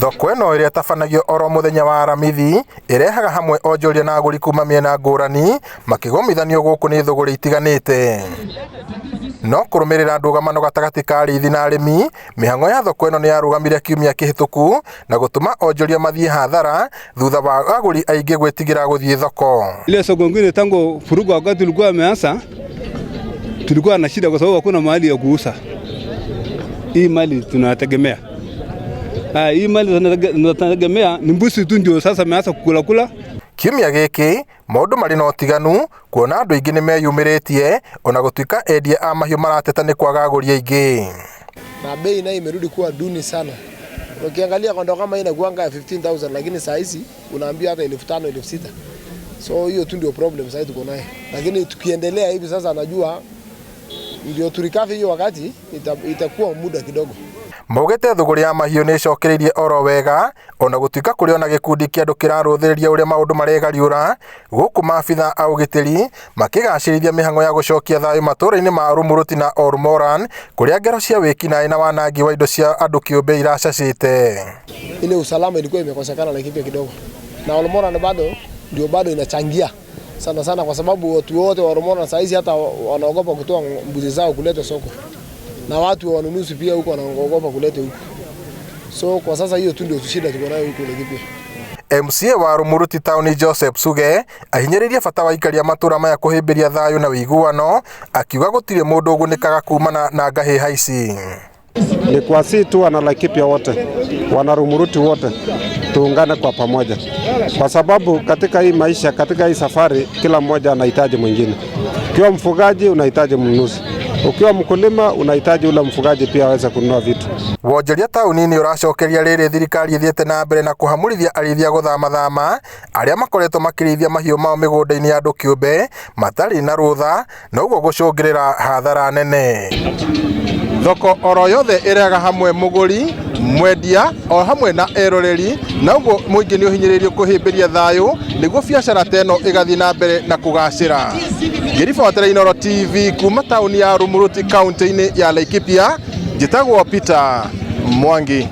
Thoko ĩno ĩrĩa ĩtabanagio oro mũthenya wa Aramithi ĩrehaga hamwe onjoria na agũri kuma mĩena ngũrani makĩgomithanio gũkũ nĩ thũgũrĩ itiganĩte. No kũrũmĩrĩra ndũgamano gatagatĩ ka arĩithi na arĩmi, mĩhang'o ya thoko ĩno nĩ yarũgamire kiumia kĩhĩtũku na gũtũma onjoria mathiĩ hathara thutha wa agũri aingĩ gwĩtigĩra gũthiĩ thoko. Ile soko ingine tangu vurugu wakati ulikuwa ameanza, tulikuwa na shida kwa sababu hakuna mahali ya kuuza hii mali tunategemea. Ah, hii mali tunategemea ni mbuzi tu ndio sasa ameanza kukula kula. Kiumia gĩkĩ maũndũ marĩ na ũtiganu kuona andũ aingĩ nĩmeyumĩrĩtie ona gũtuĩka endia a mahiũ marateta nĩ kwaga agũri aingĩ. Na bei nayo imerudi kuwa duni sana. Ukiangalia kondoo kama hii inakuanga ya 15,000 lakini saa hizi unaambiwa hata 5,000, 6,000. So hiyo tu ndio problem sasa tuko nayo, lakini tukiendelea hivi sasa, najua ndio turecover hiyo wakati itakuwa muda kidogo. Maugĩte thũgũrĩ ya mahiũ nĩ ĩcokereirie oro wega ona gũtuĩka kũrĩ ona gĩkundi kĩa andũ kĩrarũthĩrĩria ũrĩa maũndũ maregariũra gũkũ maabitha a ũgitĩri makĩgacĩrithia mĩhang'o ya gũcokia thayũ matũũra-inĩ ma Rumuruti na Olmoran kũrĩa ngero cia wĩkinaĩ na wanangi wa indo cia andũ kĩũmbe iracacĩte. Ile usalama ilikuwa imekosekana Laikipia kidogo, na Olmoran bado ndio bado inachangia sana sana, kwa sababu watu wote wa Olmoran saa hizi hata wanaogopa kutoa mbuzi zao kuleta soko, na watu wa wanunuzi pia huko wanaogopa kuleta huko. So kwa sasa hiyo tu ndio shida tuko nayo huko Laikipia. MCA wa Rumuruti Town Joseph Suge ahinyĩrĩirie bata wa aikari a matũũra maya kũhĩmbĩria thayũ na ũiguano akiuga gũtirĩ mũndũ ũgunĩkaga kumana na ngahĩha ici. Ni kwa si tu wana Laikipia wote, wana Rumuruti wote tuungane kwa pamoja, kwa sababu katika hii maisha, katika hii safari, kila mmoja anahitaji mwingine. Ukiwa mfugaji unahitaji mnunuzi, ukiwa mkulima unahitaji ule mfugaji pia aweze kununua vitu. Wonjoria taũni-inĩ ũracokeria rĩrĩ thirikari ĩthiĩte na mbere na kũhamũrithia arĩithia gũthamathama arĩa makoretwo makĩrĩithia mahiũ mao mĩgũnda-inĩ ya andũ kĩũmbe matarĩ na rũtha na ũguo gũcũngĩrĩra hathara nene. Thoko oro yothe ĩrehaga hamwe mũgũri, mwendia o hamwe na eroreri na ũguo mũingĩ nĩ ũhinyĩrĩirio kũhĩmbĩria thayũ nĩguo biacara ta ĩno ĩgathiĩ na mbere na kũgacĩra. Ngĩribotera Inooro TV kuma taũni ya Rumuruti kaunti-inĩ ya Laikipia, njĩtagwo Peter Mwangi.